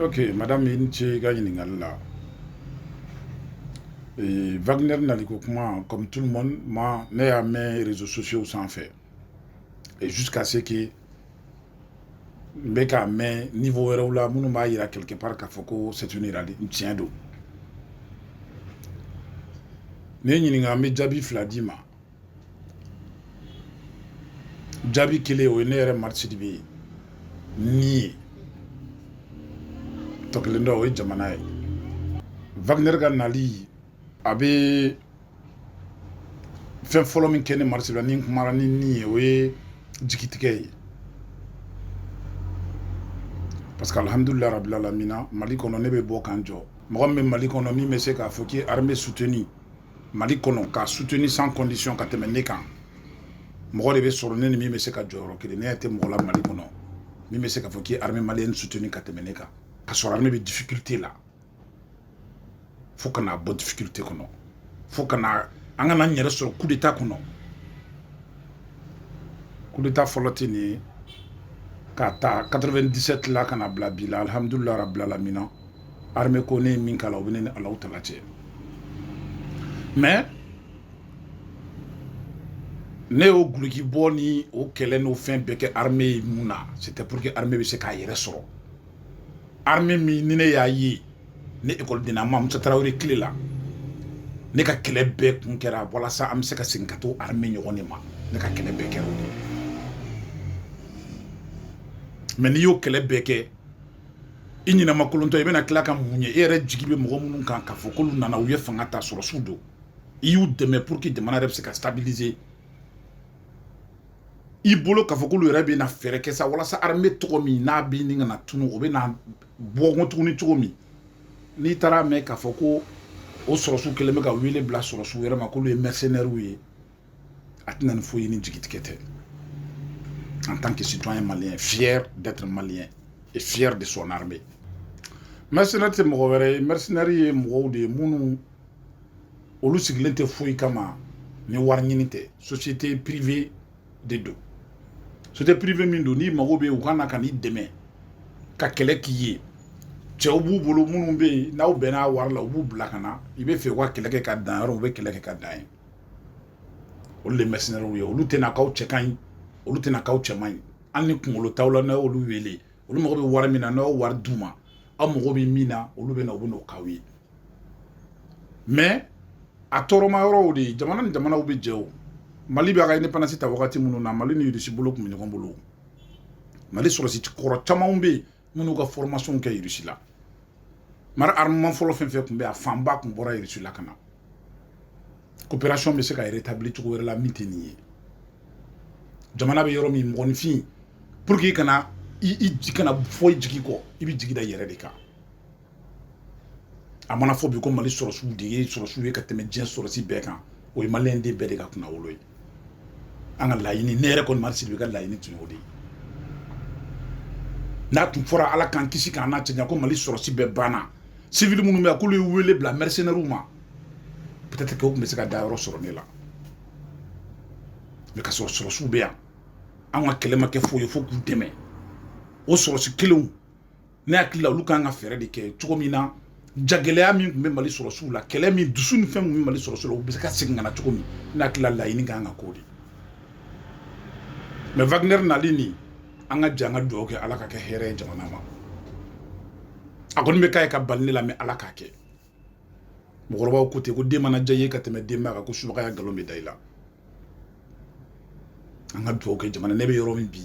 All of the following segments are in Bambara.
Ok, madame, i ni ce i ka ɲininkali la. Wagner naliko kuma, comme tout le monde, ma ne y'a mɛn réseaux sociaux sanfɛ et jusqu'à ce que n bɛ k'a mɛn niveau wɛrɛw la minnu b'a yira quelque part k'a fɔ ko c'est une réalité, tiɲɛ don. N'i ɲininka, n bɛ jaabi fila d'i ma. Jaabi kelen, o ye ne yɛrɛ Mari Sidibe ye ni ye. Tɔ kelen dɔ, o ye jamana ye. Wagner ka nali, a bɛ fɛn fɔlɔ min kɛ ne Mari Sidibe la ni n kumara ni nin ye, o ye jigitigɛ ye, parce que alhamdulilah rabil alamina, Mali kɔnɔ, ne bɛ bɔ k'an jɔ, mɔgɔ min bɛ Mali kɔnɔ min bɛ se k'a fɔ k'i ye armée soutenir Mali kɔnɔ, k'a soutenir sans condition ka tɛmɛ ne kan, mɔgɔ de bɛ sɔrɔ ne ni min bɛ se ka jɔyɔrɔ kelen. Ne tɛ mɔgɔ la Mali kɔnɔ min bɛ se k'a fɔ k'i ye armée malienne soutenir ka tɛmɛ ne kan, ka sɔrɔ armée bɛ difficulté la, fo ka n'a bɔ difficulté kɔnɔ, fo ka na an kana n yɛrɛ sɔrɔ coup d'état kɔnɔ. Coup d'état fɔlɔ tɛ nin ye. K'a ta 97 la ka na bila bi la, alhamdulilah rabil alamina, armée ko ne ye min k'a la, o bɛ ne ni Alahu tala cɛ. Mais ne y'o guloki bɔ ni o kɛlɛ n'o fɛn bɛɛ kɛ armée ye mun na? C'était pour que armée bɛ se k'a yɛrɛ sɔrɔ. Armée min ni ne y'a ye ne école ma Musa Tarawele tile la, ne ka kɛlɛ bɛɛ kun kɛra walasa an bɛ se ka segin ka to armée ɲɔgɔn de ma. Ne ka kɛlɛ bɛɛ kɛra o de ye. Mais n'i y'o kɛlɛ bɛɛ kɛ, i ɲinama kolontɔ, i bɛna tila ka mun ye? E yɛrɛ jigi bɛ mɔgɔ minnu kan k'a fɔ k'olu nana, u ye fanga ta, sɔrɔsiw don, i y'u dɛmɛ pour que jamana yɛrɛ bɛ se ka stabiliser i bolo, k'a fɔ k'olu yɛrɛ bɛ na fɛɛrɛ kɛ sa walasa armée tɔgɔ min n'a bɛ nin kana tunu, o bɛ na bɔ tuguni cogo min. N'i taara mɛn k'a fɔ ko o sɔrɔsiw kɛlen bɛ ka wele bila sɔrɔsiw wɛrɛ ma k'olu ye mercenaires ye, a tɛna nin foyi ye ni jigitigɛ tɛ. En tant que citoyen malien, fier d'être malien et fier de son armée. Mercenaire tɛ mɔgɔ wɛrɛ ye. Mercenaire ye mɔgɔw de ye minnu olu sigilen tɛ foyi kama ni wari ɲini tɛ. Société privée de don. Société privée min don, n'i mago bɛ u ka na ka n'i dɛmɛ ka kɛlɛ k'i ye, cɛw b'u bolo minnu bɛ yen, n'aw bɛnna wari la, u b'u bila ka na. I bɛ fɛ u ka kɛlɛ kɛ ka dan yɔrɔ, u bɛ kɛlɛ kɛ ka dan ye. Olu de mercenaires ye. Olu tɛna k'aw cɛ ka ɲi, olu tɛna k'aw cɛ man ɲi. Hali ni kunkolo t'aw la, n'a y'olu wele, olu mago bɛ wari min na, n'aw wari d'u ma, aw mago bɛ min na, olu bɛ na, u bɛ n'o k'aw ye. Mais a tɔɔrɔma yɔrɔw de ye, jamana ni jamanaw bɛ jɛ. O Mali bɛ a ka indépendance ta wagati minnu na, Mali ni Irisi bolo tun bɛ ɲɔgɔn bolo. Mali sɔrɔsi kɔrɔ camanw bɛ yen minnu ka formation kɛ Irisi la. Mara armement fɔlɔ fɛn fɛn tun bɛ yen, a fanba tun bɔra Irisi la ka na. Coopération bɛ se ka rétablir cogo wɛrɛ la min tɛ nin ye. Jamana bɛ yɔrɔ min, mɔgɔninfin, pour que i kana i kana fɔ i jigi kɔ, i bɛ jigi da i yɛrɛ de kan. A mana fɔ bi ko Mali sɔrɔsiw de ye sɔrɔsiw ye ka tɛmɛ diɲɛ sɔrɔsi bɛɛ kan, o ye maliyɛn den bɛɛ de ka kunnawolo ye. An ka laɲini, ne yɛrɛ kɔni Mari Sidibe ka laɲini tun y'o de ye. N'a tun fɔra, Ala k'an kisi k'an n'a cɛ, ko Mali sɔrɔsi bɛɛ banna, civil minnu bɛ yan, k'olu ye wele bila mercenaires ma, peut-être que o tun bɛ se ka dayɔrɔ sɔrɔ ne la. Mais ka sɔrɔ sɔrɔsiw bɛ yan, an ka kɛlɛ ma kɛ foyi ye fo k'u dɛmɛ. O sɔrɔsi kelenw, ne hakili la, olu kan ka fɛɛrɛ de kɛ cogo min na, jagɛlɛya min tun bɛ Mali sɔrɔsiw la, kɛlɛ min dusu ni fɛn min bɛ Mali sɔrɔsiw la, u bɛ se ka segin ka na cogo min. Ne hakili la, laɲini kan ka k'o de. Mais Wagner nali nin, an ka jɛ an ka dugawu kɛ, Ala ka kɛ hɛrɛ ye jamana ma. A kɔni bɛ k'a ye ka bali ne la, mais Ala k'a kɛ. Mɔgɔkɔrɔbaw ko ten ko den mana diya i ye ka tɛmɛ denba kan, ko subagaya nkalon bɛ da i la. An ka dugawu kɛ jamana. Ne bɛ yɔrɔ min bi,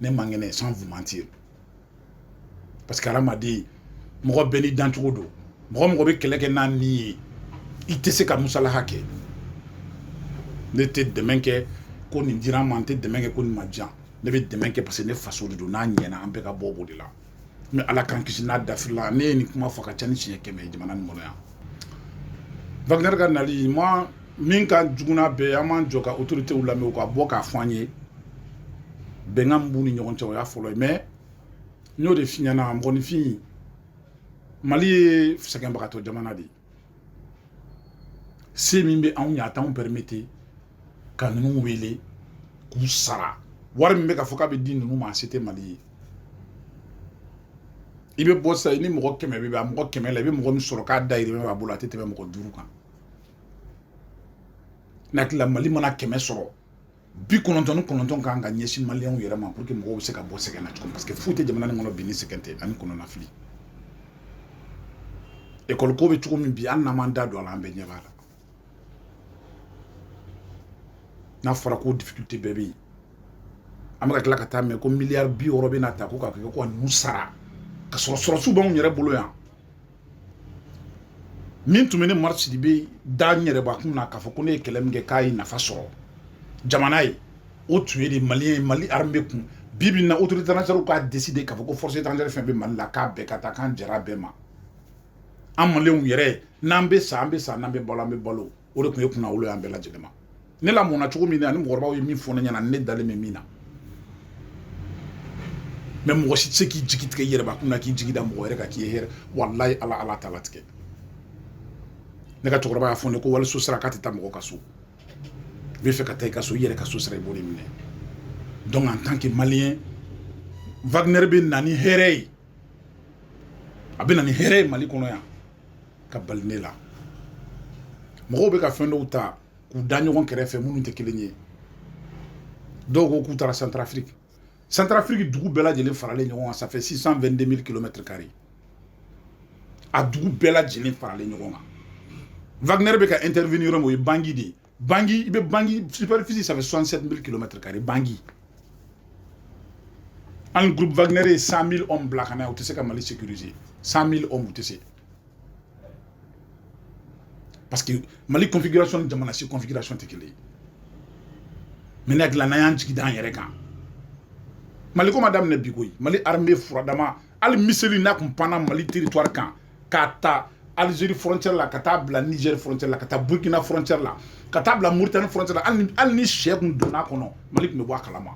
ne man kɛnɛ, sans vous mentir, parce que hadamaden, mɔgɔ bɛɛ n'i dancogo don. Mɔgɔ mɔgɔ bɛ kɛlɛ kɛ n'a ni ye, i tɛ se ka musalaha kɛ. Ne tɛ dɛmɛ kɛ ko nin dira n ma, n tɛ dɛmɛ kɛ ko nin ma diyan. Ne bɛ dɛmɛ kɛ parce que ne faso de don. N'a ɲɛna, an bɛɛ ka bɔ o de la. Mais Ala k'an kisi n'a dafirila. Ne ye nin kuma fɔ ka ca ni siɲɛ 100 ye jamana nin kɔnɔ yan. Wagner ka nali ma min ka jugu n'a bɛɛ ye, an b'an jɔ ka autorités lamɛn, u ka bɔ k'a fɔ an ye bɛnkan min b'u ni ɲɔgɔn cɛ. O y'a fɔlɔ ye. Mais n y'o de f'i ɲɛna, mɔgɔninfin, Mali ye sɛgɛnbagatɔ jamana de ye. Se min bɛ anw ye, a t'anw permettre ka ninnu wele k'u sara wari min bɛ ka fɔ k'a bɛ di ninnu ma. A se tɛ Mali ye. I bɛ bɔ sisan, i ni mɔgɔ 100 bɛ bɛn, a mɔgɔ 100 la, i bɛ mɔgɔ min sɔrɔ k'a dahirimɛ b'a bolo, a tɛ tɛmɛ mɔgɔ 5 kan. Ne hakili la, Mali mana 100 sɔrɔ, 99 kan ka ɲɛsin maliyɛnw yɛrɛ ma pour que mɔgɔw bɛ se ka bɔ sɛgɛn na cogo min, parce que foyi tɛ jamana nin kɔnɔ bi ni sɛgɛn tɛ ani kɔnɔnafili. Ekɔli ko bɛ cogo min bi, hali n'an m'an da don a la, an bɛɛ ɲɛ b'a la. N'a fɔra ko difficulté bɛɛ bɛ yen, an bɛ ka tila ka taa mɛn ko miliyari 60 bɛna ta ko ka kɛ ko ka ninnu sara, ka sɔrɔ sɔrɔsiw b'anw yɛrɛ bolo yan. Min tun bɛ ne Mari Sidibe da n yɛrɛbakun na k'a fɔ ko ne ye kɛlɛ min kɛ k'a ye nafa sɔrɔ jamana ye, o tun ye de maliyɛn ye Mali armée kun. Bi bi in na, autorité étrangère k'a décider k'a fɔ ko force étrangère fɛn bɛ Mali la, k'a bɛɛ ka taa, k'an jɛra bɛɛ ma. An maliyɛnw yɛrɛ, n'an bɛ sa, an bɛ sa, n'an bɛ balo, an bɛ balo. O de tun ye kunnawolo ye an bɛɛ lajɛlen ma. Ne lamɔna cogo min na, ani mɔgɔkɔrɔbaw ye min fɔ ne ɲɛna, ne dalen bɛ min na. Mais mɔgɔ si tɛ se k'i jigi tigɛ i yɛrɛbakun na, k'i jigi da mɔgɔ wɛrɛ kan k'i ye hɛrɛ. Walayi, Ala, Ala t'a latigɛ. Ne ka cɛkɔrɔba y'a fɔ ne ko waliso sira k'a tɛ taa mɔgɔ ka so. I bɛ fɛ ka taa i ka so, i yɛrɛ ka so sira, i b'o de minɛ. Donc en tant que malien, Wagner bɛ na ni hɛrɛ ye, a bɛ na ni hɛrɛ ye Mali kɔnɔ yan ka bali ne la. Mɔgɔw bɛ ka fɛn dɔw ta k'u da ɲɔgɔn kɛrɛfɛ minnu tɛ kelen ye. Dɔw ko k'u taara Centrafrique. Centrafrique dugu bɛɛ lajɛlen faralen ɲɔgɔn kan, ça fait 622 000 kilomètres carrés. A dugu bɛɛ lajɛlen faralen ɲɔgɔn kan. Wagner bɛ ka intervenir yɔrɔ min, o ye Bangui de ye. Bangui, i bɛ Bangui superficie, ça fait 67 000 kilomètres carrés Bangui. Hali groupe Wagner ye 100 000 hommes bila ka na, u tɛ se ka Mali sécuriser. 100 000 hommes, u tɛ se, parce que Mali configuration ni jamana si configuration tɛ kelen ye. Mais ne hakili la, n'an y'an jigi d'an yɛrɛ kan, Mali ko ma daminɛ bi koyi. Mali armée furadama, hali missile n'a kun panna Mali territoire kan, k'a ta Algérie frontière la ka taa bila Niger frontière la, ka taa Burkina frontière la, ka taa bila Mauritanie frontière la, hali ni sɛ kun donna a kɔnɔ, Mali tun bɛ bɔ a kalama.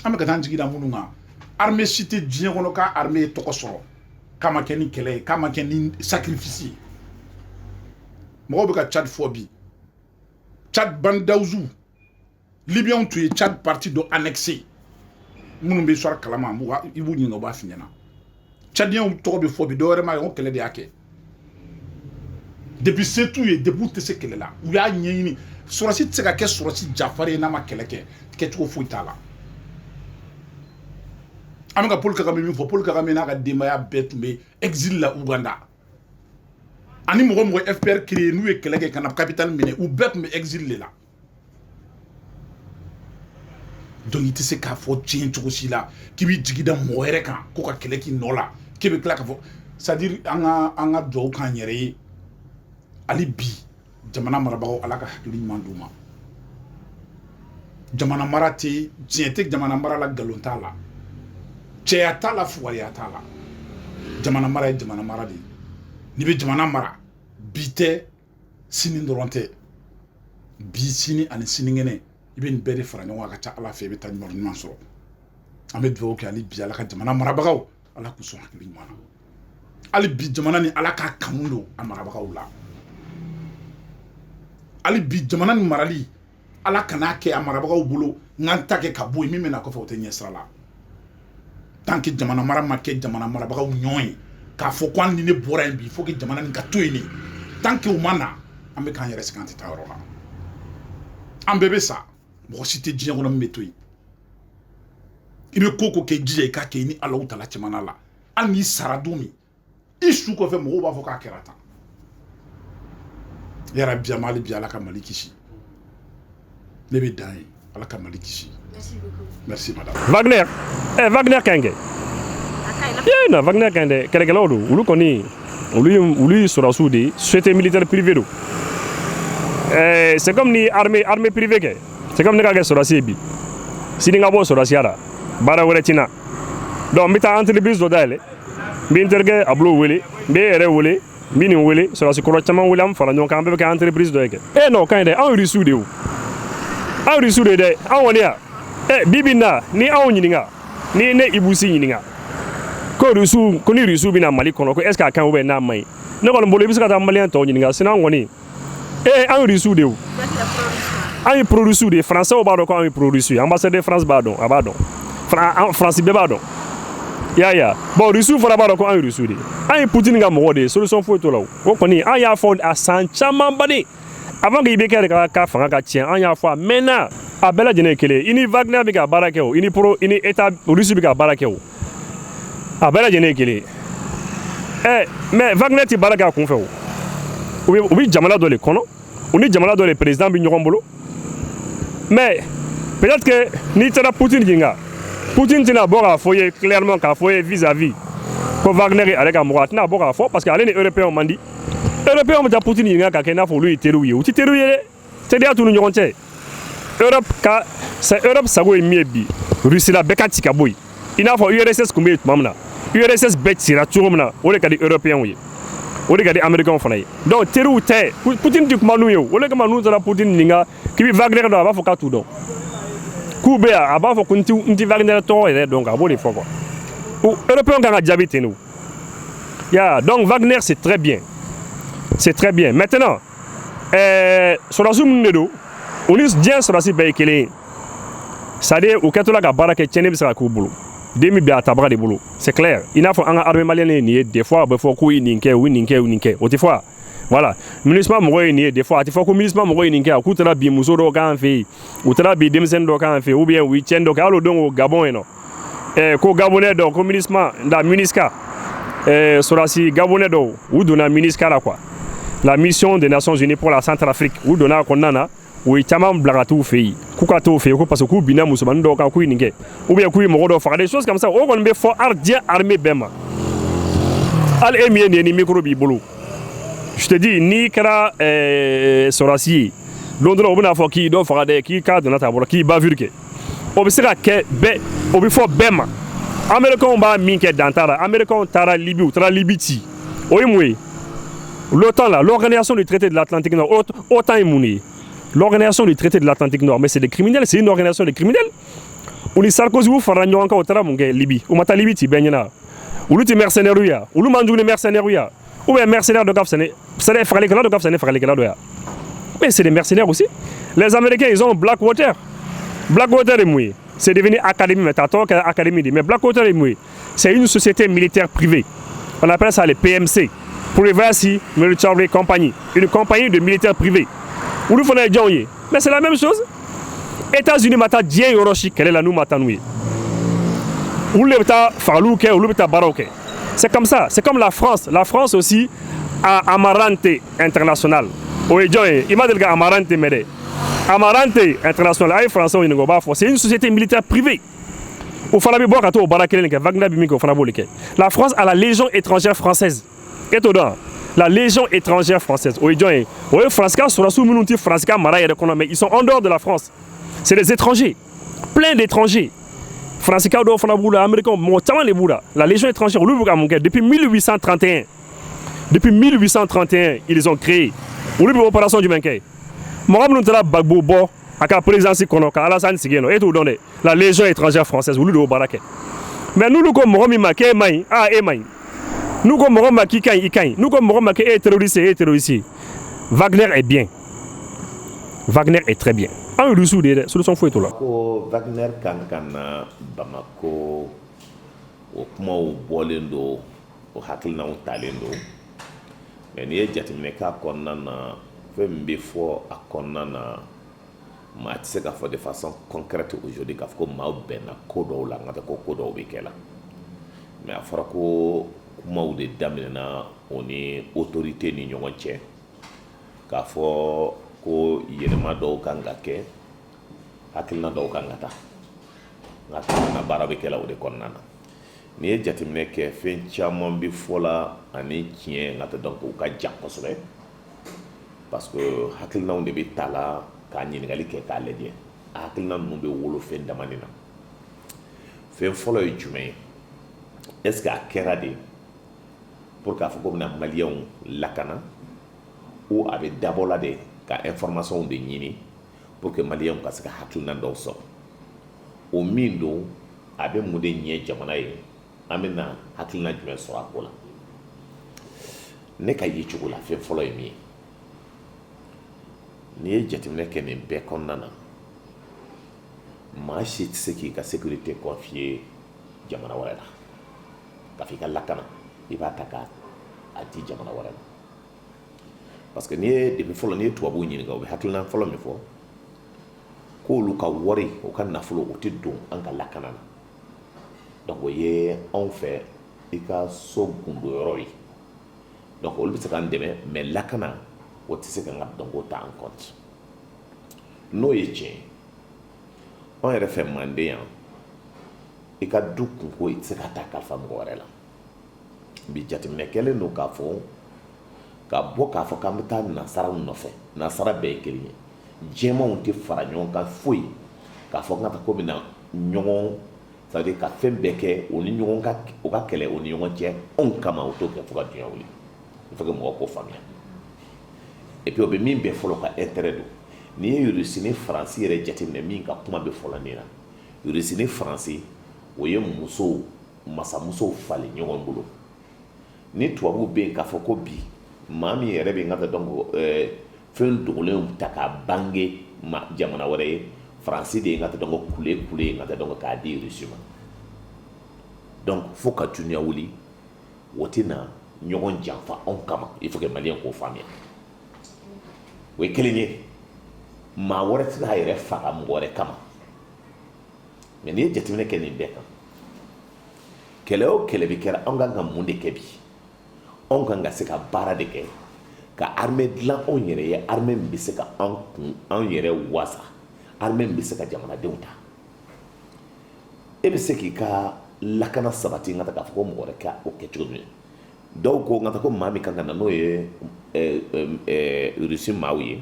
An bɛ ka taa an jigi da minnu kan, armée si tɛ diɲɛ kɔnɔ k'a armée ye tɔgɔ sɔrɔ k'a ma kɛ ni kɛlɛ ye, k'a ma kɛ ni sacrifice ye. Mɔgɔw bɛ ka Tchad fɔ bi. Tchad, Banc d'Aouzou, Libyens tun ye Tchad partie dɔ annexé. Minnu bɛ histoire kalama, i b'u ɲininka, u b'a f'i ɲɛna. Tchadiens tɔgɔ bɛ fɔ bi, dɔwɛrɛ ma ye ko kɛlɛ de y'a kɛ. Depuis se t'u ye, depuis u tɛ se kɛlɛ la, u y'a ɲɛɲini. Sɔrɔsi tɛ se ka kɛ sɔrɔsi jafari ye n'a ma kɛlɛ kɛ, kɛcogo foyi t'a la. An bɛ ka Paul Kagame min fɔ, Paul Kagame n'a ka denbaya bɛɛ tun bɛ exil la Ouganda. Ani mɔgɔ mɔgɔ FPR créé, n'u ye kɛlɛ kɛ ka na capitale minɛ, u bɛɛ tun bɛ exil de la. Donc i tɛ se k'a fɔ tiɲɛ cogo si la k'i b'i jigi da mɔgɔ wɛrɛ kan ko ka kɛlɛ k'i nɔ la, k'e bɛ tila k'a fɔ. C'est à dire, an ka dugawu k'an yɛrɛ ye hali bi. Jamana marabagaw, Ala ka hakili ɲuman d'u ma. Jamana mara tɛ tiɲɛ tɛ, jamana mara la nkalon t'a la, cɛya t'a la, fugariya t'a la. Jamana mara ye jamana mara de ye. N'i bɛ jamana mara, bi tɛ, sini dɔrɔn tɛ, bi, sini ani sinikɛnɛ, i bɛ nin bɛɛ de fara ɲɔgɔn kan. Ka ca Ala fɛ, i bɛ taa ɲuman ɲuman sɔrɔ. An bɛ dugawu kɛ hali bi, Ala ka jamana marabagaw, Ala k'u sɔn hakili ɲuman na hali bi. Jamana ni, Ala k'a kanu don a marabagaw la hali bi. Jamana ni marali, Ala kan'a kɛ a marabagaw bolo n ka n ta kɛ ka bɔ yen, min bɛ na kɔfɛ, o tɛ ɲɛ sira la. Tant que jamana mara ma kɛ jamana marabagaw ɲɔgɔn ye k'a fɔ ko hali ni ne bɔra yen bi, il faut que jamana nin ka to yen de, tant que o ma na, an bɛ k'an yɛrɛ sɛgɛn, an tɛ taa yɔrɔ la. An bɛɛ bɛ sa, mɔgɔ si tɛ diɲɛ kɔnɔ min bɛ to yen. I bɛ ko ko kɛ, jija i k'a kɛ i ni Alahu tala cɛmana la. Hali n'i sara don min, i su kɔfɛ, mɔgɔw b'a fɔ k'a kɛra tan. Yarabi, an hali bi, Ala ka Mali kisi. Ne bɛ dan ye, Ala ka Mali kisi. Merci beaucoup. Merci madame. Wagner, Wagner ka ɲi kɛ. A ka ɲi. Ye na Wagner ka ɲi dɛ, kɛlɛkɛlaw don. Olu kɔni, olu ye sɔrɔdasiw de ye, société militaire privée don. C'est comme ni armée privée kɛ, c'est comme ne ka kɛ sɔrɔdasi ye bi, sini ka bɔ sɔrɔdasiya la, baara wɛrɛ ti na. Donc n bɛ taa entreprise dɔ dayɛlɛ, n bɛ n terikɛ Abulo wele, n bɛ e yɛrɛ wele, n bɛ nin wele, sɔrɔdasi kɔrɔ caman wele, an fara ɲɔgɔn kan, an bɛɛ bɛ kɛ entreprise dɔ ye kɛ. Non, o ka ɲi dɛ, anw Rusiw de ye o, anw Rusiw de dɛ, anw kɔni yan. Bi bi in na, ni anw ɲininka, ni ne Ibu Si ɲininka ko Rusiw, ko ni Rusiw bɛna Mali kɔnɔ, ko est ce que a ka ɲi ou bien n'a man ɲi, ne kɔni bolo, i bɛ se ka taa maliyɛn tɔw ɲininka. Sinon an kɔni, anw Rusiw de ye o. Vous êtes les pro-russes. An ye pro-russiw de ye. Français b'a dɔn ko anw ye pro-russiw ye. Ambassadeur de France b'a dɔn, a b'a dɔn. Faransi bɛɛ b'a dɔn. I y'a ye wa? Bon, Rusiw fana b'a dɔn ko an ye Rusiw de ye, an ye Poutine ka mɔgɔ de ye. Solution foyi t'o la. O kɔni, an y'a fɔ a san camanba de avant que IBK yɛrɛ ka fanga ka tiɲɛ. An y'a fɔ a mɛnna. A bɛɛ lajɛlen ye kelen ye. I ni Wagner bɛ ka baara kɛ o, i ni pro, i ni État russe bɛ ka baara kɛ o, a bɛɛ lajɛlen ye kelen ye. Ɛ, mais Wagner tɛ baara kɛ a kun fɛ o. U bɛ jamana dɔ de kɔnɔ, u ni jamana dɔ de président bɛ ɲɔgɔn bolo. Mais peut-être que n'i taara Poutine ɲininka, Poutine tɛna bɔ k'a fɔ i ye clairement, k'a fɔ i ye vis-à-vis ko Wagner ye ale ka mɔgɔ. A tɛna bɔ k'a fɔ parce que ale ni Européens man di. Européens bɛ taa Poutine ɲininka ka kɛ i n'a fɔ olu ye teriw ye. U tɛ teriw ye dɛ, teriya t'u ni ɲɔgɔn cɛ. Europe ka c'est Europe sago ye min ye bi, Russie la bɛɛ ka ci ka bɔ yen, i n'a fɔ URSS tun bɛ yen tuma min na, URSS bɛɛ cira cogo min na. O de ka di Européens ye, o de ka di Américains fana ye. Donc teriw tɛ, Poutine tɛ kuma n'u ye. O de kama n'u taara Poutine ɲininka k'i bɛ Wagner dɔn, a b'a fɔ k'a t'u dɔn, k'u bɛ yan. A b'a fɔ ko n ti Wagner tɔgɔ yɛrɛ dɔn, a b'o de fɔ quoi. Européens kan ka jaabi ten de. Ya, donc Wagner, c'est très bien, c'est très bien. Maintenant, sɔrɔdasi minnu de don, u ni diɲɛ sɔrɔdasi bɛɛ ye kelen ye. C'est à dire u kɛtɔla ka baara kɛ, tiɲɛni bɛ se ka k'u bolo, den min bɛ a tabaga de bolo, c'est clair. I n'a fɔ an ka armée malienne ye nin ye, des fois a bɛ fɔ k'u ye nin kɛ, u ye nin kɛ, u ye nin kɛ, o tɛ fɔ wa? Voilà, MINUSMA mɔgɔw ye nin ye, des fois a tɛ fɔ ko MINUSMA mɔgɔw ye nin kɛ, k'u taara bin muso dɔw kan fɛ yen, u taara bin denmisɛnnin dɔw kan fɛ yen, ou bien u ye tiɲɛni dɔ kɛ. Hali o don o Gabon yen nɔ, ko Gabonais dɔw, ko MINUSMA la, MINUSCA, sɔrɔdasi Gabonais dɔw, u donna MINUSCA la quoi, la mission des Nations Unies pour la Centrafrique. U donna a kɔnɔna na, u ye caman bila ka t'u fɛ yen, k'u ka t'u fɛ yen ko parce que k'u binna musomanin dɔw kan, k'u ye nin kɛ, ou bien k'u ye mɔgɔ dɔw faga, des choses comme ça. O kɔni bɛ fɔ diɲɛ armée bɛɛ ma. Hali e min ye nin ye, ni micro b'i bolo, je te dis, n'i kɛra sɔrɔdasi ye don dɔ la, u bɛna fɔ k'i dɔ faga dɛ, k'i k'a donna ta bɔra, k'i bavure kɛ. O bɛ se ka kɛ bɛɛ, o bɛ fɔ bɛɛ ma. Américains b'a min kɛ, dan t'a la. Américains taara Libye, u taara Libye ci, o ye mun ye? L'OTAN là, l'Organisation du traité de l'Atlantique Nord, OTAN ye mun ye? L'Organisation du traité de l'Atlantique Nord, mais c'est des criminels, c'est une organisation de criminels. U ni Sarkozy u farala ɲɔgɔn kan, u taara mun kɛ Libye? U ma taa Libye ci bɛɛ ɲɛna? Olu tɛ mercenaires ye, olu man jugu ni mercenaires ye? Ou bien mercenaires dɔ ka fisa ni, c'est fagalikɛla dɔ ka fisa ni fagalikɛla dɔ ye? Mais c'est des mercenaires aussi. Les Américains, ils ont Blackwater. Blackwater ye mun ye? C'est devenu Académie, mais t'a tɔgɔ kɛra Académie de. Mais Blackwater ye mun ye? C'est une société militaire privée, on appelle ça les PMC, Privacy Military Company, une compagnie de militaires privés. Olu fana ye jɔnw ye? Mais c'est la même chose. États-Unis ma taa diɲɛ yɔrɔ si kɛlɛ la n'u ma taa n'u ye. Olu de bɛ taa fagaliw kɛ, olu bɛ taa baaraw kɛ. C'est comme ça, c'est comme la France. La France aussi a Amarante International. O ye jɔn ye? I ma deli ka Amarante mɛn dɛ. Amarante International, a ye français ɲininka, o b'a fɔ. C'est une société militaire privée. O fana bɛ bɔ ka t'o baara kelen kɛ. Wagner bɛ min kɛ, o fana b'o de kɛ. La France a la Légion étrangère française. E t'o dɔn? La Légion étrangère française, o ye jɔn ye? O ye France ka sɔrɔdasiw minnu tɛ France ka mara yɛrɛ kɔnɔ, mais ils sont en dehors de la France, c'est des étrangers, plein d'étrangers. Faransikan dɔw fana b'u la, américains, mɔgɔ caman de b'u la. La Légion étrangère, olu bɛ ka mun kɛ depuis 1831? Depuis 1831, ils ont créé. Olu bɛ opération jumɛn kɛ? Mɔgɔ minnu taara Gbagbo bɔ a ka présidence kɔnɔ ka Alassane sigi yen nɔ, e t'o dɔn dɛ. La Légion étrangère française, olu de y'o baara kɛ. Mais n'olu ko mɔgɔ min ma k'e man ɲi, aa, e man ɲi. N'u ko mɔgɔ ma k'i ka ɲi, i ka ɲi. N'u ko mɔgɔ ma k'e ye terroriste ye, e ye terroriste ye. Wagner est bien, Wagner est très bien. An ye Rusiw de ye dɛ, solution foyi t'o la. Ko Wagner kan ka na Bamako, o kumaw bɔlen don, o hakilinaw talen don. Mais n'i ye jateminɛ k'a kɔnɔna na, fɛn min bɛ fɔ a kɔnɔna na, maa tɛ se k'a fɔ de façon concrète aujourd'hui k'a fɔ ko maaw bɛnna ko dɔw la, n ka tɛ ko ko dɔw bɛ kɛ la. Mais a fɔra ko kumaw de daminɛna o ni autorité ni ɲɔgɔn cɛ, k'a fɔ ko yɛlɛma dɔw kan ka kɛ, hakilina dɔw kan ka ta, nka na baara bɛ kɛ la o de kɔnɔna na. N'i ye jateminɛ kɛ, fɛn caman bɛ fɔ la ani tiɲɛ n ka tɛ, donc u ka jan kosɛbɛ, parce que hakilinaw de bɛ ta la k'a ɲininkali kɛ k'a lajɛ. A hakilina ninnu bɛ wolo fɛn damani na. Fɛn fɔlɔ ye jumɛn ye? Est ce que a kɛra de pour k'a fɔ ko bɛna maliyɛnw lakana, ou a bɛ dabɔ la de ka information de ɲini pour que maliyɛnw ka se ka hakilina dɔw sɔrɔ? O min don, a bɛ mun de ɲɛ jamana ye? An bɛna hakilina jumɛn sɔrɔ a ko la? Ne ka ye cogo la, fɛn fɔlɔ ye min ye, n'i ye jateminɛ kɛ nin bɛɛ kɔnɔna na, Maa si tɛ se k'i ka sécurité confier jamana wɛrɛ la, k'a fɔ i ka lakana, i b'a ta k'a di jamana wɛrɛ la, parce que n'i ye depuis fɔlɔ, n'i ye tubabuw ɲininka, u bɛ hakilina fɔlɔ min fɔ, k'olu ka wari, u ka nafolo, u tɛ don an ka lakana na. Donc o ye anw fɛ i ka so gundo yɔrɔ ye. Donc olu bɛ se k'an dɛmɛ, mais lakana, o tɛ se k'an ka dɔnko ta en compte. N'o ye tiɲɛ ye, anw yɛrɛ fɛ Manden yan, i ka du kunko, i tɛ se ka taa kalifa mɔgɔ wɛrɛ la. Bi jateminɛ kɛlen don k'a fɔ ka bɔ k'a fɔ k'an bɛ taa nasaraw nɔfɛ. Nasara bɛɛ ye kelen ye, jɛmanw tɛ fara ɲɔgɔn kan foyi k'a fɔ ka taa ko bɛna ɲɔgɔn, c'est à dire ka fɛn bɛɛ kɛ o ni ɲɔgɔn ka, o ka kɛlɛ o ni ɲɔgɔn cɛ anw kama, o t'o kɛ fo ka duɲa wuli. Il faut que mɔgɔw k'o faamuya. Et puis o bɛ min bɛɛ fɔlɔ ka intérêt don. N'i ye Russie ni Faransi yɛrɛ jateminɛ, min ka kuma bɛ fɔlɔ nin na, Russie ni Faransi, o ye musow, masamusow falen ɲɔgɔn bolo. Ni tubabuw bɛ yen k'a fɔ ko bi maa min yɛrɛ bɛ n ka donc fɛn dogolenw ta k'a bange ma jamana wɛrɛ ye, Faransi de ye n ka donc kule kule n ka donc k'a di Russie ma. Donc fo ka dunuya wuli, o tɛna ɲɔgɔn janfa anw kama. Il faut que Malien k'o faamuya. O ye kelen ye. Maa wɛrɛ tɛna a yɛrɛ faga mɔgɔ wɛrɛ kama. Mais n'i ye jateminɛ kɛ nin bɛɛ kan, kɛlɛ o kɛlɛ bɛ kɛra, anw kan ka mun de kɛ bi? Anw kan ka se ka baara de kɛ ka armée dilan anw yɛrɛ ye, armée min bɛ se ka an kun, an yɛrɛ wasa, armée min bɛ se ka jamanadenw ta. E bɛ se k'i ka lakana sabati n ka taa k'a fɔ ko mɔgɔ wɛrɛ ka o kɛ cogo min. Dɔw ko n ka taa ko maa min kan ka na, n'o ye Russie maaw ye,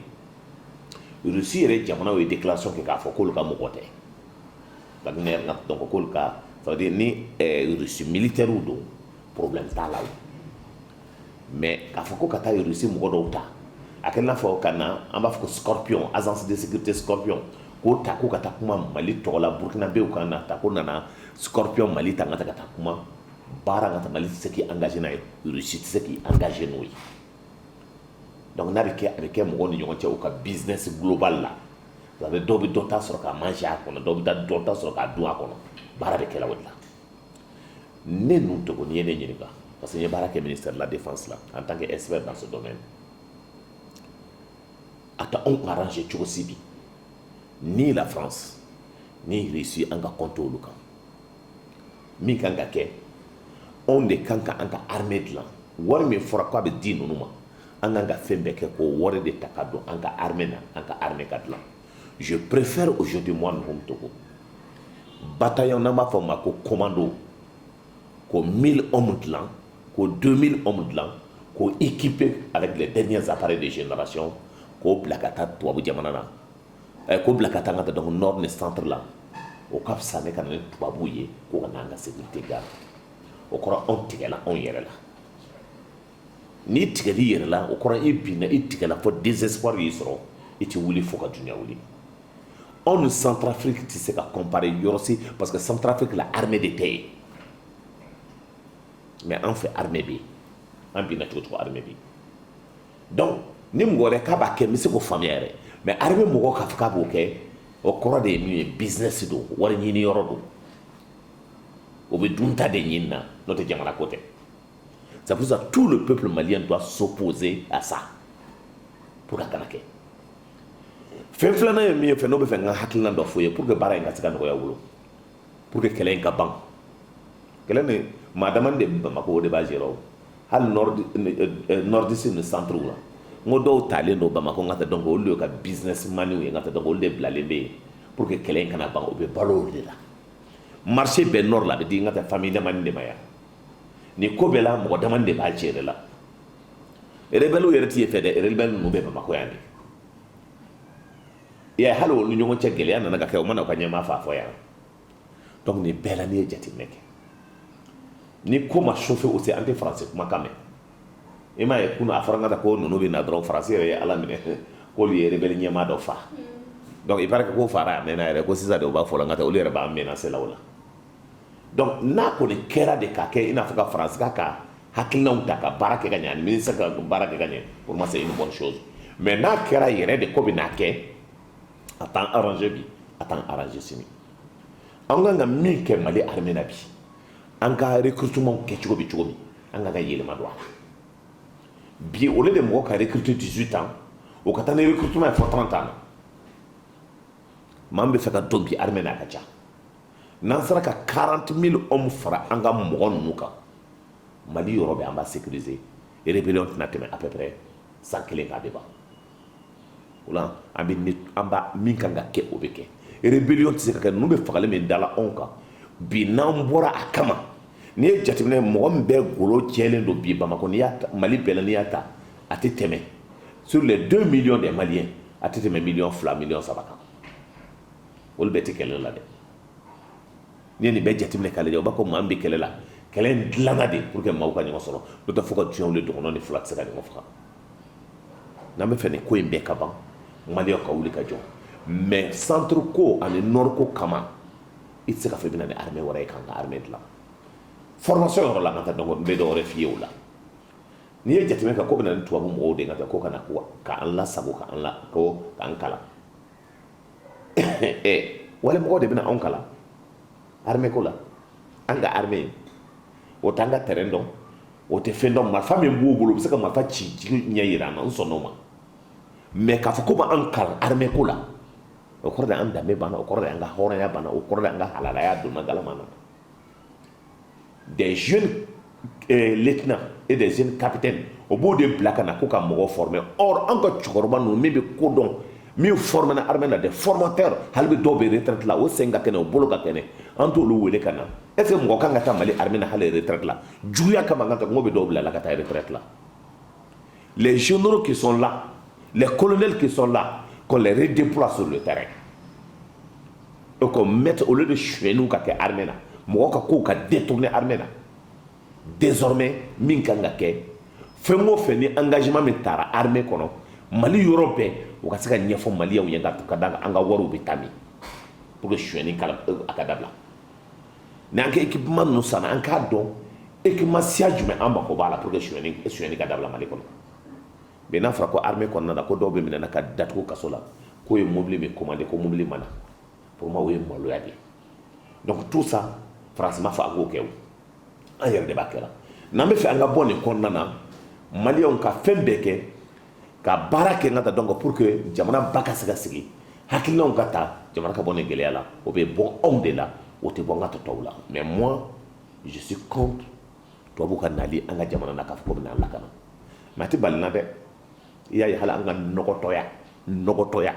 Russie yɛrɛ jamanaw ye déclaration kɛ k'a fɔ k'olu ka mɔgɔ tɛ Wagner. Donc k'olu ka, ça veut dire ni Russie militaire don, problème t'a la. O mais k'a fɔ ko ka taa Russie mɔgɔ dɔw ta, a kɛ n'a fɔ ka na, an b'a fɔ ko Scorpion, agence de sécurité Scorpion, k'o ta ko ka taa kuma Mali tɔgɔ la, Burkinabéw kan na ta ko nana Scorpion Mali ta, n ka taa ka taa kuma baara, ka taa Mali tɛ se k'i engagé n'a ye, Russie tɛ se k'i engagé n'o ye. Donc n'a bɛ kɛ, a bɛ kɛ mɔgɔw ni ɲɔgɔn cɛ, u ka business global la. Ça veut dɔw bɛ dɔ ta sɔrɔ k'a manger a kɔnɔ, dɔw bɛ taa dɔ ta sɔrɔ k'a dun a kɔnɔ. Baara bɛ kɛ la o de la. Ne ninnu Togo, n'i ye ne ɲininka, parce que n ye baara kɛ ministère de la Défense la en tant que expert dans ce domaine, a tɛ anw arranger cogo si bi, ni la France ni Russie, an ka compter olu kan. Min kan ka kɛ, anw de kan ka an ka armée dilan. Wari min fɔra k'a bɛ di ninnu ma, an kan ka fɛn bɛɛ kɛ k'o wari de ta ka don an ka armée na, an ka armée ka dilan. Je préfère aujourd'hui, moi Nouhoum Togo, bataillon n'an b'a fɔ o ma ko commando, ko 1000 hommes dilan, ko 2000 hommes dilan, k'o équiper avec les derniers appareils de génération, k'o bila ka taa tubabu jamana na, k'o bila ka taa an ka taa donc nord ni centre la, o ka fisa ne ka na ni tubabuw ye k'o ka n'an ka sécurité garder. O kɔrɔ, anw tigɛla anw yɛrɛ la. N'i tigɛl'i yɛrɛ la, o kɔrɔ i binna, i tigɛla fo désespoir y'i sɔrɔ, i tɛ wuli fo ka dunuya wuli. Anw ni Centrafrique tɛ se ka comparer yɔrɔ si, parce que Centrafrique la, armée de tɛ yen, mais an fɛ armée bɛ yen. An binna cogo cogo, armée bɛ yen. Donc ni mɔgɔ wɛrɛ k'a b'a kɛ, n bɛ se k'o faamuya yɛrɛ. Mais armée mɔgɔ k'a fɔ k'a b'o kɛ, o kɔrɔ de ye min ye, business don, wari ɲini yɔrɔ don, o bɛ dunta de ɲini na, n'o tɛ jamana ko tɛ. C'est pour ça tout le peuple malien doit s'opposer à ça pour a kana kɛ. Fɛn filanan ye min ye fɛ, n'o bɛ fɛ n ka hakilina dɔ f'u ye pour que baara in ka se ka nɔgɔya u bolo, pour que kɛlɛ in ka ban. Kɛlɛ ni maa damani de bɛ Bamakɔ, o de b'a gérer. O hali nord, nordiste ni centre la, n ko dɔw talen don Bamakɔ n ka taa, donc olu de ye ka businessman ye n ka taa, donc olu de bilalen bɛ yen pour que kɛlɛ in kana ban. O bɛ balo o de la. Marché bɛɛ nord la, a bɛ di n ka taa famille damani de ma yan. Nin ko bɛɛ la, mɔgɔ damani de b'a gérer la. Rebelle yɛrɛ t'i fɛ dɛ, rebelle ninnu bɛ Bamakɔ yan de. I y'a ye, hali olu ni ɲɔgɔn cɛ gɛlɛya nana ka kɛ, o mana u ka ɲɛmaa faa fɔ yan. Donc nin bɛɛ la, n'i ye jateminɛ kɛ, ni ko ma chauffer aussi, an tɛ faransi kumakan mɛn. I m'a ye kunun, a fɔra n ka taa ko ninnu bɛ na dɔrɔn, Faransi yɛrɛ ye Ala minɛ k'olu ye rebelle ɲɛmaa dɔ fa. Donc il paraît que ko fara a mɛnna yɛrɛ, ko sisan de u b'a fɔ la n ka taa, olu yɛrɛ b'an menacer la o la. Donc n'a kɔni kɛra de ka kɛ i n'a fɔ ka Faransi ka hakilinaw ta ka baara kɛ ka ɲɛ, ani ministre ka baara kɛ ka ɲɛ, pour moi c'est une bonne chose. Mais n'a kɛra yɛrɛ de ko bɛ n'a kɛ, a t'an arranger bi, a t'an arranger sini. An kan ka min kɛ Mali armée na bi, an ka recrutement kɛcogo bɛ cogo min, an kan ka yɛlɛma don a la. Bi, au lieu de mɔgɔ ka recruter 18 ans, o ka taa ni recrutement ye fɔ 30 ans na. Maa min bɛ fɛ ka don bi armée na, a ka ca. N'an sera ka 40 000 hommes fara an ka mɔgɔ ninnu kan, Mali yɔrɔ bɛɛ an b'a sécuriser. Rébellion tɛna tɛmɛ à peu près san kelen kan, a bɛ ban. O la, an bɛ an b'a min kan ka kɛ, o bɛ kɛ. Rébellion tɛ se ka kɛ. Ninnu bɛ fagali min dala anw kan bi, n'an bɔra a kama, n'i ye jateminɛ, mɔgɔ min bɛɛ golo jɛlen don bi Bamakɔ, n'i y'a ta Mali bɛɛ la, n'i y'a ta, a tɛ tɛmɛ, sur les 2 millions des Maliens, a tɛ tɛmɛ miliyɔn 2, miliyɔn 3 kan. Olu bɛɛ tɛ kɛlɛ la dɛ. N'i ye nin bɛɛ jateminɛ k'a lajɛ, o b'a fɔ maa min bɛ kɛlɛ la, kɛlɛ in dilanna de pour que maaw ka ɲɔgɔn sɔrɔ. N'o tɛ, fo ka diɲɛ wuli, dɔgɔnɔ ni fila tɛ se ka ɲɔgɔn faga. N'an bɛ fɛ nin ko in bɛɛ ka ban, Maliyɛnw ka wuli ka jɔ. Mais centre ko ani nord ko kama, i tɛ se ka fɔ i bɛna ni armée wɛrɛ ye k'an ka armée dilan. Formation yɔrɔ la, ka taa, donc n bɛ dɔ wɛrɛ f'i ye o la. N'i ye jateminɛ kɛ, ko bɛ na ni tubabu mɔgɔw de ka taa ko ka na k'an lasago, k'an la ko k'an kalan. Ɛ wali mɔgɔw de bɛna anw kalan armée ko la. An ka armée, o t'an ka terrain dɔn, o tɛ fɛn dɔn. Marifa min b'u bolo, u bɛ se ka marifa ci jigi ɲɛ yira an na, n sɔnn'o ma. Mais k'a fɔ ko b'an kalan armée ko la, o kɔrɔ de an danbe banna, o kɔrɔ de an ka hɔrɔnya banna, o kɔrɔ de an ka halalaya donna galama na. Des jeunes lieutenants et des jeunes capitaines, o b'o de bila ka na ko ka mɔgɔw former. Or an ka cɛkɔrɔba ninnu min bɛ ko dɔn, min formé na armée na, des formateurs, hali bi dɔw bɛ retraite la, o sen ka kɛnɛ, o bolo ka kɛnɛ, an t'olu wele ka na. Est ce que mɔgɔ kan ka taa Mali armée na hali retraite la? Juguya kama, an ka n ko bɛ dɔw bila la ka taa retraite la. Les généraux qui sont là, les colonels qui sont là, qu'on les redéploie sur le terrain et qu'on mette, au lieu de suyɛniw ka kɛ armée na, mɔgɔ ka kow ka détourner armée na. Désormais, min kan ka kɛ, fɛn o fɛn ni engagement min taara armée kɔnɔ Mali yɔrɔ bɛɛ, o ka se ka ɲɛfɔ Maliyɛnw ye ka da an ka wariw bɛ taa min, pour que suyɛni kala a ka dabila. Ni an ka équipement ninnu sanna, an k'a dɔn équipement siya jumɛn an mako b'a la pour que suyɛni ka dabila Mali kɔnɔ. Mais n'a fɔra ko armée kɔnɔna na, ko dɔw bɛ minɛ ka datugu kaso la, k'o ye mobili min commandé, ko mobili ma na, pour moi o ye maloya de ye. Donc tout ça, France ma fɔ an k'o kɛ, o an yɛrɛ de b'a kɛra. N'an bɛ fɛ an ka bɔ nin kɔnɔna na, Maliyɛnw ka fɛn bɛɛ kɛ ka baara kɛ n ka taa, donc pour que jamana ba ka se ka sigi, hakilinaw ka ta, jamana ka bɔ nin gɛlɛya la, o bɛ bɔ anw de la, o tɛ bɔ n ka tɔw la. Mais moi, je suis contre tubabuw ka nali an ka jamana na k'a fɔ ko bɛna an lakana. Mais a tɛ bali n na dɛ. I y'a ye, hali an ka nɔgɔtɔya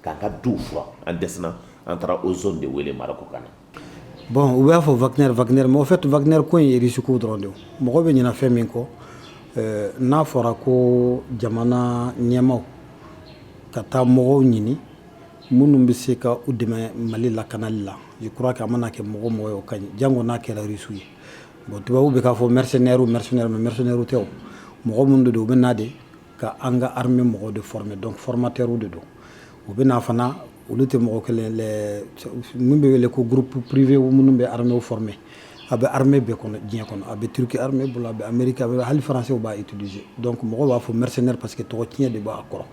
k'an ka duw furan, an dɛsɛna, an taara ozone de wele Marɔku ka na. Bon, u b'a fɔ Wagner, Wagner, mais au fait, Wagner ko in ye risque dɔrɔn de ye. Mɔgɔ bɛ ɲinɛ fɛn min kɔ, n'a fɔra ko jamana ɲɛmaw ka taa mɔgɔw ɲini minnu bɛ se ka u dɛmɛ Mali lakanali la, je crois que a mana kɛ mɔgɔ mɔgɔ ye, o ka ɲi, jango n'a kɛra Russe ye. Bon, tubabuw bɛ k'a fɔ mercenaire, mercenaire, mais mercenaire tɛ. O mɔgɔ minnu de don, u bɛ na de ka an ka armée mɔgɔw de former. Donc formateurs de don. U bɛ na fana, olu tɛ mɔgɔ kelen, les min bɛ wele ko groupe privé minnu bɛ armée former. A bɛ armée bɛɛ kɔnɔ diɲɛ kɔnɔ, a bɛ Turquie armée bolo, a bɛ Amérique, a bɛ hali Français b'a utiliser. Donc mɔgɔw b'a fɔ mercenaire parce que tɔgɔ tiɲɛ de b'a kɔrɔ.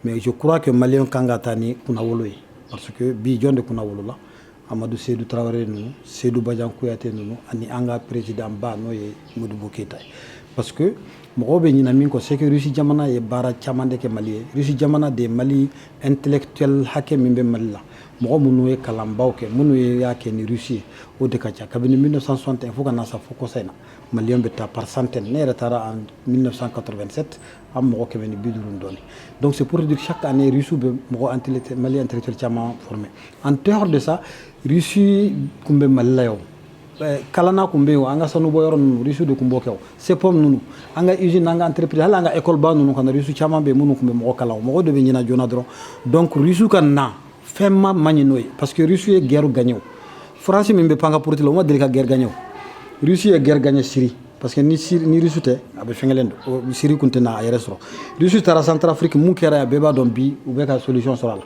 Mais je crois que Maliyɛn kan ka taa ni kunnawolo ye, parce que bi, jɔn de kunnawolola? Amadu Seydou Traoré ninnu, Seydou Badian Kouyaté ninnu, ani an ka président ba, n'o ye Modibo Keyita ye. Parce que mɔgɔw bɛ ɲinɛ min kɔ, c'est que Russie jamana ye baara caman de kɛ Mali ye. Russie jamana de ye Mali intellectuel hakɛ min bɛ Mali la, mɔgɔ minnu ye kalanbaw kɛ, minnu y'a kɛ ni Russie ye, o de ka ca. Kabini 1961 fo ka na sa fo kɔsa in na, Maliyɛn bɛ taa par centaine. Ne yɛrɛ taara en 1987, an mɔgɔ 150 dɔɔni. Donc c'est pour dire, chaque année, Russie bɛ mɔgɔ intellectuel, Mali intellectuel caman formé. En dehors de ça, Russie tun bɛ Mali la yan o, kalanna tun bɛ yen o, an ka sanubɔ yɔrɔ ninnu, Russie de tun b'o kɛ. O CEPOM ninnu, an ka usine, an ka entreprise, hali an ka école ba ninnu kɔnɔ, Russie caman bɛ yen minnu tun bɛ mɔgɔ kalan. Mɔgɔ de bɛ ɲina joona dɔrɔn. Donc Russie ka na fɛn ma man ɲi n'o ye, parce que Russie ye guerre gagné. O France min bɛ pan ka politique la, o ma deli ka guerre gagné. O Russie ye guerre gagné Syrie, parce que ni Syrie, ni Russie tɛ, a bɛ fɛnkɛlen don, Syrie tun tɛna a yɛrɛ sɔrɔ. Russie taara Centrafrique, mun kɛra yan, bɛɛ b'a dɔn. Bi, u bɛ ka solution sɔrɔ a la.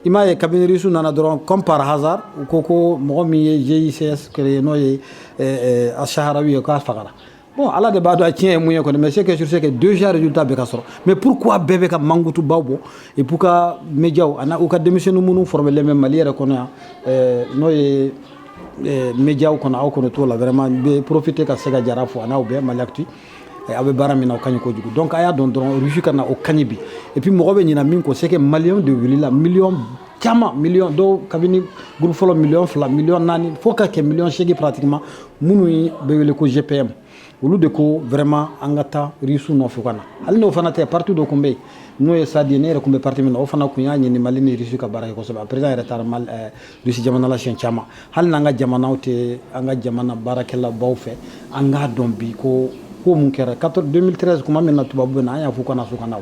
I m'a ye, kabini Russie nana dɔrɔn, comme par hasard, u ko ko mɔgɔ min ye GICS créé, n'o ye Saharawi ye, k'a fagara. Bon, Ala de b'a dɔn a tiɲɛ ye mun ye kɔni, mais c'est que sur ce que déjà résultat bɛ ka sɔrɔ. Mais pourquoi bɛɛ bɛ ka mankutubaw bɔ et puis ka médiaw ana u ka denmisɛnnin minnu formelen bɛ Mali yɛrɛ kɔnɔ yan, n'o ye médiaw kɔnɔ, aw kɔnɔ t'o la? Vraiment, n bɛ profiter ka se ka Jara fo, a n'aw bɛɛ Mali Actu, aw bɛ baara min na, o ka ɲi kojugu. Donc a y'a dɔn dɔrɔn, Russie ka na, o ka ɲi bi. Et puis mɔgɔ bɛ ɲina min kɔ, c'est que Maliyɛnw de wulila, miliyɔn caman, miliyɔn dɔw, kabini groupe fɔlɔ, miliyɔn 2, miliyɔn 4, fo ka kɛ miliyɔn 8 pratiquement, minnu bɛ wele ko GPM, olu de ko vraiment an ka taa Russe nɔfɛ ka na. Hali n'o fana tɛ, parti dɔ tun bɛ yen n'o ye Sadi ye, ne yɛrɛ tun bɛ parti min na, o fana tun y'a ɲini Mali ni Russie ka baara kɛ kosɛbɛ. A président yɛrɛ taara Mali, Russie jamana la siɲɛ caman. Hali n'an ka jamanaw tɛ an ka jamana baarakɛlabaw fɛ, an k'a dɔn bi ko ko mun kɛra 2013, kuma min na tubabu bɛ na, an y'a fɔ u kana so ka na o.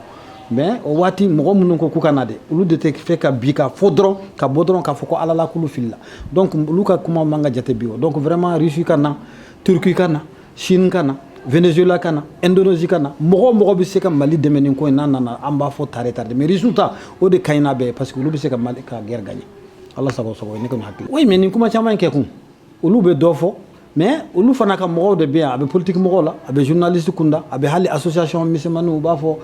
Mais o waati, mɔgɔ minnu ko k'u ka na dɛ, olu de tɛ fɛ ka bi ka fɔ dɔrɔn, ka bɔ dɔrɔn k'a fɔ ko Ala la k'olu filila. Donc olu ka kuma man ka jate bi o. Donc vraiment, Russie ka na, Turquie ka na, Chine ka na, Venezuela ka na, Indonésie ka na, mɔgɔ o mɔgɔ bɛ se ka Mali dɛmɛ nin ko in n'a nana, an b'a fɔ tare tare. Mais Russie ta, o de ka ɲi n'a bɛɛ ye, parce que olu bɛ se ka Mali ka guerre gagner. Ala sago sago, ne kɔni hakili. Oui, mais nin kuma caman in kɛ kun, olu bɛ dɔ fɔ, mais olu fana ka mɔgɔw de bɛ yan. A bɛ politique mɔgɔw la, a bɛ journaliste kunda, a bɛ hali association misɛnmaninw, u b'a fɔ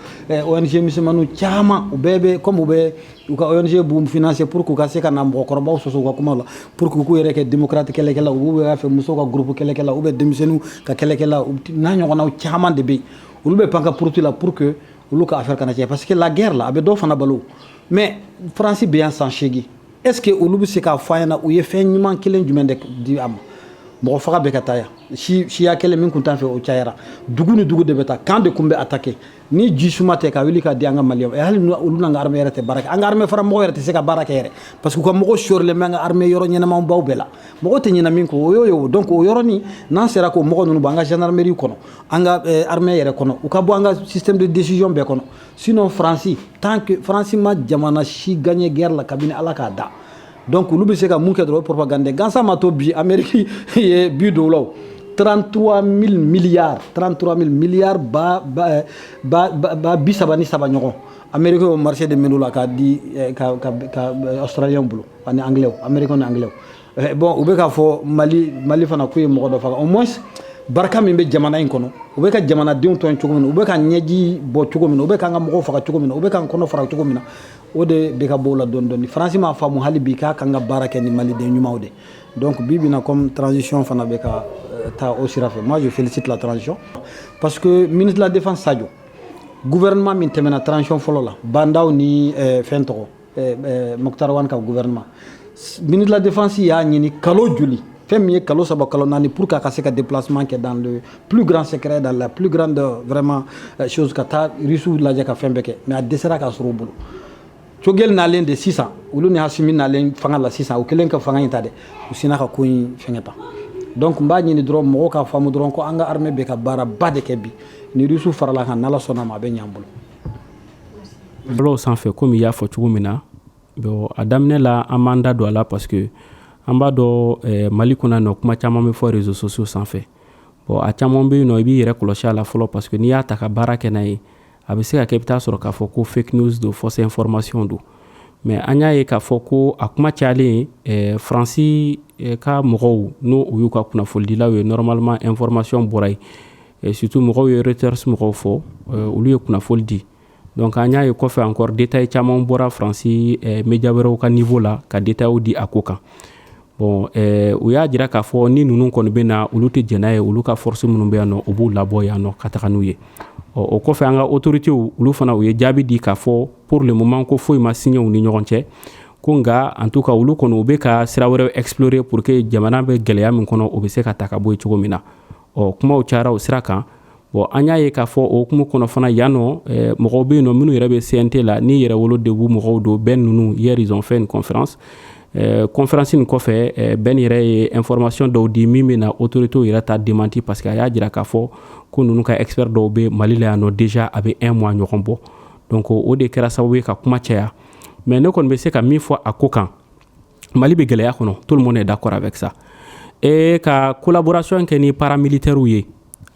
ONG misɛnmaninw caman, u bɛɛ bɛ comme u bɛ u ka ONG b'u financer pour k'u ka se ka na mɔgɔkɔrɔbaw sɔsɔ u ka kuma la, pour que k'u yɛrɛ kɛ démocrate kɛlɛkɛla, u b'u yɛrɛ fɛ musow ka groupe kɛlɛkɛla ou bien denmisɛnninw ka kɛlɛkɛla, n'a ɲɔgɔnnaw caman de bɛ yen. Olu bɛ pan ka puruti la pour que olu ka affaire kana tiɲɛ, parce que la guerre la, a bɛ dɔw fana balo. Mais France bɛ yan san 8, est ce que olu bɛ se k'a fɔ an ɲɛna u ye fɛn ɲuman kelen jumɛn de di a ma? Mɔgɔ faga bɛ ka taa yan, si siya kɛlɛ min kun t'an fɛ, o cayara, dugu ni dugu de bɛ taa, kan de kun bɛ attaquer. Ni ji suma tɛ ka wuli ka di an ka Maliyɛnw, hali olu n'an ka armée yɛrɛ tɛ baara kɛ, an ka armée fara mɔgɔ yɛrɛ tɛ se ka baara kɛ yɛrɛ, parce que u ka mɔgɔ sɔrilen bɛ an ka armée yɔrɔ ɲɛnamabaw bɛɛ la. Mɔgɔ tɛ ɲinɛ min kɔ, o y'o ye o. Donc o yɔrɔnin, n'an sera k'o mɔgɔ ninnu bɔ an ka gendarmerie kɔnɔ, an ka armée yɛrɛ kɔnɔ, u ka bɔ an ka système de décision bɛɛ kɔnɔ. Sinon Faransi, tant que Faransi ma jamana si gagner guerre la kabini Ala k'a da, donc olu bɛ se ka mun kɛ dɔrɔn? O propagande gansan ma to bi. Amérique ye bi dɔw la, 33 000 milliards, 33 000 milliards, ba ba ba ba 33 ɲɔgɔn, Amérique y'o marché de minnu la k'a di ka Australien bolo ani Anglais, Américain ni Anglais. Bon, u bɛ k'a fɔ Mali fana k'u ye mɔgɔ dɔ faga. Au moins barika min bɛ jamana in kɔnɔ, u bɛ ka jamanadenw tɔn cogo min na, u bɛ ka ɲɛji bɔ cogo min na, u bɛ k'an ka mɔgɔw faga cogo min na, u bɛ k'an kɔnɔ fara cogo min na, o de bɛ ka bɔ o la dɔɔni dɔɔni. Faransi m'a faamu hali bi k'a kan ka baara kɛ ni Maliden ɲumanw de. Donc bi bi na, comme transition fana bɛ ka taa o sira fɛ, moi je félicite la transition, parce que ministre de la Défense Sadio, gouvernement min tɛmɛna transition fɔlɔ la, Bandaw ni fɛn tɔgɔ Moctar Ouane ka gouvernement, ministre de la Défense y'a ɲini kalo joli, fɛn min ye kalo 3, kalo 4, pour k'a ka se ka déplacement kɛ dans le plus grand secret, dans la plus grande vraiment chose, ka taa Russiw lajɛ ka fɛn bɛɛ kɛ, mais a dɛsɛra k'a sɔrɔ u bolo. Choguel nalen de sisan, olu ni Assimi nalen fanga la sisan, u kɛlen ka fanga in ta dɛ, u sinna ka ko in fɛngɛ ta. Donc n b'a ɲini dɔrɔn mɔgɔw k'a faamu dɔrɔn ko an ka armée bɛ ka baara ba de kɛ bi. Ni Russiw farala kan, n'Ala sɔnna ma, a bɛ ɲɛ an bolo. Bɔlɔlɔw sanfɛ, komi i y'a fɔ cogo min na, bon, a daminɛ la, an b'an da don a la, parce que an b'a dɔn Mali kɔnɔ nɔ, kuma caman bɛ fɔ réseaux sociaux sanfɛ. Bon, a caman bɛ yen nɔ, i b'i yɛrɛ kɔlɔsi a la fɔlɔ, parce que n'i y'a ta ka baara kɛ n'a ye, a bɛ se ka kɛ i bɛ taa sɔrɔ k'a fɔ ko fake news don, fausse information don. Mais an y'a ye k'a fɔ ko a kuma cayalen, Faransi ka mɔgɔw, n'o o y'u ka kunnafonidilaw ye, normalement information bɔra yen, surtout mɔgɔw ye Reuters mɔgɔw fɔ, olu ye kunnafoni di. Donc an y'a ye kɔfɛ encore, détail caman bɔra Faransi média wɛrɛw ka niveau la ka détail di a ko kan. Bon, u y'a jira k'a fɔ ni ninnu kɔni bɛ na, olu tɛ jɛn n'a ye, olu ka force minnu bɛ yan nɔ, u b'u labɔ yan nɔ ka taga n'u ye. Ɔ, o kɔfɛ, an ka autorités, olu fana, u ye jaabi di k'a fɔ pour le moment ko foyi ma signé u ni ɲɔgɔn cɛ ko, nka en tout cas olu kɔni, u bɛ ka sira wɛrɛw explorer pour que jamana bɛ gɛlɛya min kɔnɔ, o bɛ se ka ta ka bɔ yen cogo min na. Ɔ, kumaw cayara o sira kan. Bon, an y'a ye k'a fɔ o hukumu kɔnɔ fana yan nɔ, mɔgɔw bɛ yen nɔ minnu yɛrɛ bɛ CNT la, ni Yɛrɛwolo Debout mɔgɔw don, bɛɛ ninnu, hier ils ont fait une conférence. Conférence nin kɔfɛ, Ben yɛrɛ ye information dɔw di min bɛ na autorités yɛrɛ ta démenti, parce que a y'a jira k'a fɔ ko ninnu ka expert dɔw bɛ Mali la yan nɔ déjà, a bɛ un mois ɲɔgɔn bɔ. Donc o de kɛra sababu ye ka kuma caya. Mais ne kɔni bɛ se ka min fɔ a ko kan, Mali bɛ gɛlɛya kɔnɔ, tout le monde est d'accord avec ça. Et ka collaboration kɛ ni paramilitaires ye,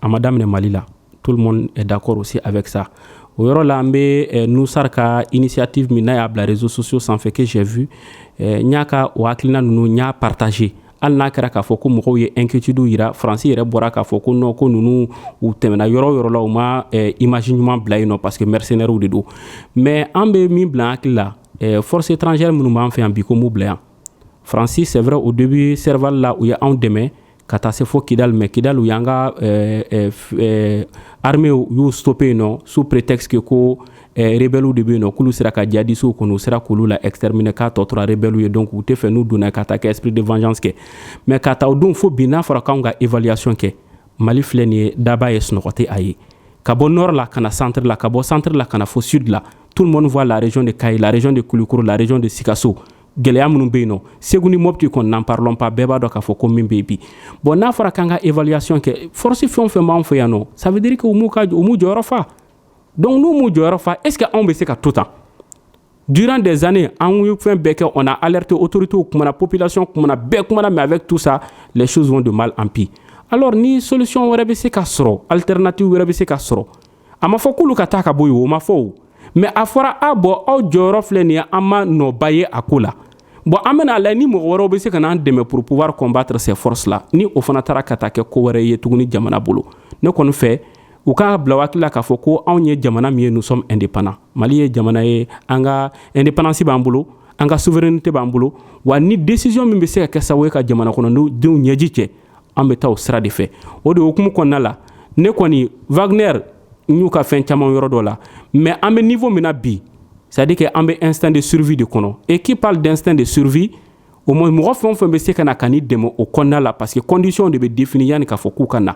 a ma daminɛ Mali la, tout le monde est d'accord aussi avec ça. O yɔrɔ la, an bɛ Nusar ka initiative min n'a y'a bila réseaux sociaux sanfɛ que j'ai vu, n y'a ka o hakilina ninnu, n y'a partagé. Hali n'a kɛra k'a fɔ ko mɔgɔw ye inquiétude yira, Faransi yɛrɛ bɔra k'a fɔ ko non, ko ninnu u tɛmɛna yɔrɔ o yɔrɔ la, u ma image ɲuman bila yen nɔ, parce que mercenaires de don. Mais an bɛ min bila an hakili la, force étrangère minnu b'an fɛ yan bi, ko m'u bila yan. Faransi, c'est vrai, au début Serval la, u ye anw dɛmɛ ka taa se fo Kidal, mais Kidal, u y'an ka armée, u y'u stoppé yen nɔ sous prétexte que ko rebelles de bɛ yen nɔ, k'olu sera ka djihadistes kɔni, u sera k'olu la exterminer, k'a tɔ tora rebelles ye. Donc u tɛ fɛ n'u donna ka taa kɛ esprit de vengeance kɛ. Mais ka taa o don fo bi, n'a fɔra k'anw ka évaluation kɛ, Mali filɛ nin ye, daba ye sunɔgɔ tɛ a ye. Ka bɔ nord la ka na centre la, ka bɔ centre la ka na fo sud la, tout le monde voit la région de Kayes, la région de Koulikoro, la région de Sikasso, gɛlɛya minnu bɛ yen nɔ. Segu ni Mopti kɔni, n'en parlons pas, bɛɛ b'a dɔn k'a fɔ ko min bɛ yen bi. Bon, n'a fɔra k'an ka évaluation kɛ, force fɛn o fɛn b'an fɛ yan nɔ, ça veut dire que u m'u jɔyɔrɔ fa. Donc n'u m'u jɔyɔrɔ fa, est ce que anw bɛ se ka to tan durant des années? An ye fɛn bɛɛ kɛ, on a alerté, autorités kumana, population kumana, bɛɛ kumana, mais avec tout ça, les choses vont de mal en pis. Alors ni solution wɛrɛ bɛ se ka sɔrɔ, alternative wɛrɛ bɛ se ka sɔrɔ, a ma fɔ k'olu ka taa ka bɔ yen, o ma fɔ o, mais a fɔra a bɔn, aw jɔyɔrɔ filɛ nin ye, an ma nɔba ye a ko la. Bon, an bɛna lajɛ ni mɔgɔ wɛrɛw bɛ se ka n'an dɛmɛ pour pouvoir combattre ces forces là. Ni o fana taara ka taa kɛ ko wɛrɛ ye tuguni jamana bolo, ne kɔni fɛ, u k'a bila hakili la k'a fɔ ko anw ye jamana min ye, nous sommes indépendants. Mali ye jamana ye, an ka indépendance b'an bolo, an ka souveraineté b'an bolo. Wa ni décision min bɛ se ka kɛ sababu ye ka jamana kɔnɔdenw ɲɛji cɛ, an bɛ taa o sira de fɛ. O de hukumu kɔnɔna la, ne kɔni, Wagner n y'u ka fɛn caman yɔrɔ dɔ la, mais an bɛ niveau min na bi, c'est à dire que an bɛ instinct de survie de kɔnɔ. Et qui parle d'instinct de survie, au moins mɔgɔ fɛn o fɛn bɛ se ka na ka n'i dɛmɛ o kɔnɔna la, parce que condition de bɛ définir yanni k'a fɔ k'u ka na.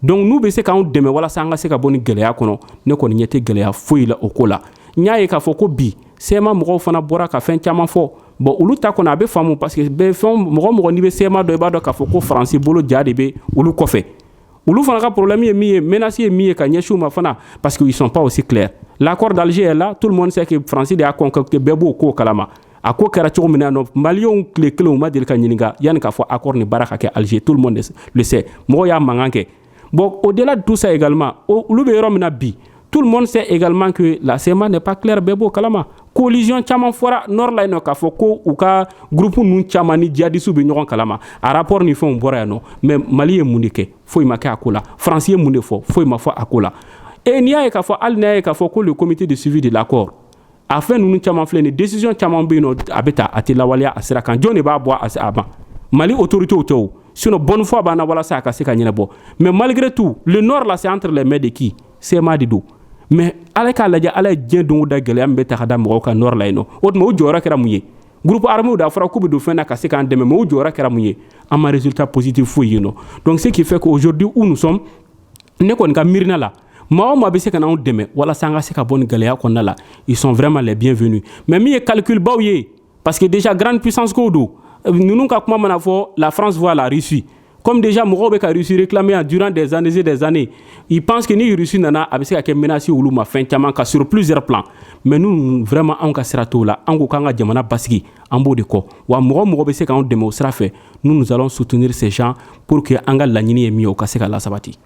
Donc n'u bɛ se k'anw dɛmɛ walasa an ka se ka bɔ ni gɛlɛya kɔnɔ, ne kɔni ɲɛ tɛ gɛlɛya foyi la o ko la. N y'a ye k'a fɔ ko bi CMA mɔgɔw fana bɔra ka fɛn caman fɔ. Bon, olu ta kɔni, a bɛ faamu, parce que bɛɛ fɛn, mɔgɔ mɔgɔ n'i bɛ CMA dɔn, i b'a dɔn k'a fɔ ko Faransi bolo ja de bɛ olu kɔfɛ. Olu fana ka problème ye min ye, menace ye min ye ka ɲɛsin u ma fana, parce que ils sont pas aussi clairs. L'accord d'Alger est là, tout le monde sait que Faransi de y'a concocté, bɛɛ b'o ko kalama. A ko kɛra cogo min na nɔ, Maliyɛnw tile kelen u ma deli ka ɲininka yanni k'a fɔ accord ni baara ka kɛ Alger, tout le monde le sait, mɔgɔw y'a mankan kɛ. Bon, au-delà de tout ça également, olu bɛ yɔrɔ min na bi, tout le monde sait également que la CMA n'est pas claire, bɛɛ b'o kalama. Coalition caman fɔra nord la yen nɔ k'a fɔ ko u ka groupe ninnu caman ni djihadistes bɛ ɲɔgɔn kalama, a rapport ni fɛnw bɔra yan nɔ. Mais Mali ye mun de kɛ? Foyi ma kɛ a ko la. Faransi ye mun de fɔ? Foyi ma fɔ a ko la. Et n'i y'a ye k'a fɔ, hali n'a ye k'a fɔ ko le comité de suivi de l'accord, a fɛn ninnu caman filɛ nin, décision caman bɛ yen nɔ, a bɛ ta, a tɛ lawaleya a sira kan. Jɔn de b'a bɔ a ma? Mali autorités tɛ o. Sinon bonne foi b'an na walasa a ka se ka ɲɛnabɔ. Mais malgré tout, le nord là, c'est entre les mains de qui? CMA de don. Mais ala k'a lajɛ, ala ye diɲɛ don o da, gɛlɛya min bɛ ta ka da mɔgɔw kan nord la yen nɔ, o tuma o jɔyɔrɔ kɛra mun ye? Groupe armé da fɔra k'u bɛ don fɛn na ka se k'an dɛmɛ, mais o jɔyɔrɔ kɛra mun ye? An ma résultat positif foyi ye nɔ. Donc ce qui fait qu'aujourd'hui où nous sommes, ne kɔni ka miirina la, maa o maa bɛ se ka n'anw dɛmɛ walasa an ka se ka bɔ nin gɛlɛya kɔnɔna la, ils sont vraiment les bienvenus. Mais min ye calcul baw ye, parce que déjà grande puissance kow don, ninnu ka kuma mana fɔ, la France voit la Russie comme déjà mɔgɔw bɛ ka Russie réclamer durant des années et des années, ils pensent que ni Russie nana, a bɛ se ka kɛ menace olu ma fɛn caman ka sur plusieurs plans. Mais nous, vraiment, anw ka sira t'o la. An ko k'an ka jamana basigi, an b'o de kɔ. Wa mɔgɔ mɔgɔ bɛ se k'anw dɛmɛ o sira fɛ, nous, nous allons soutenir ces gens pour que an ka laɲini ye min ye, o ka se ka lasabati.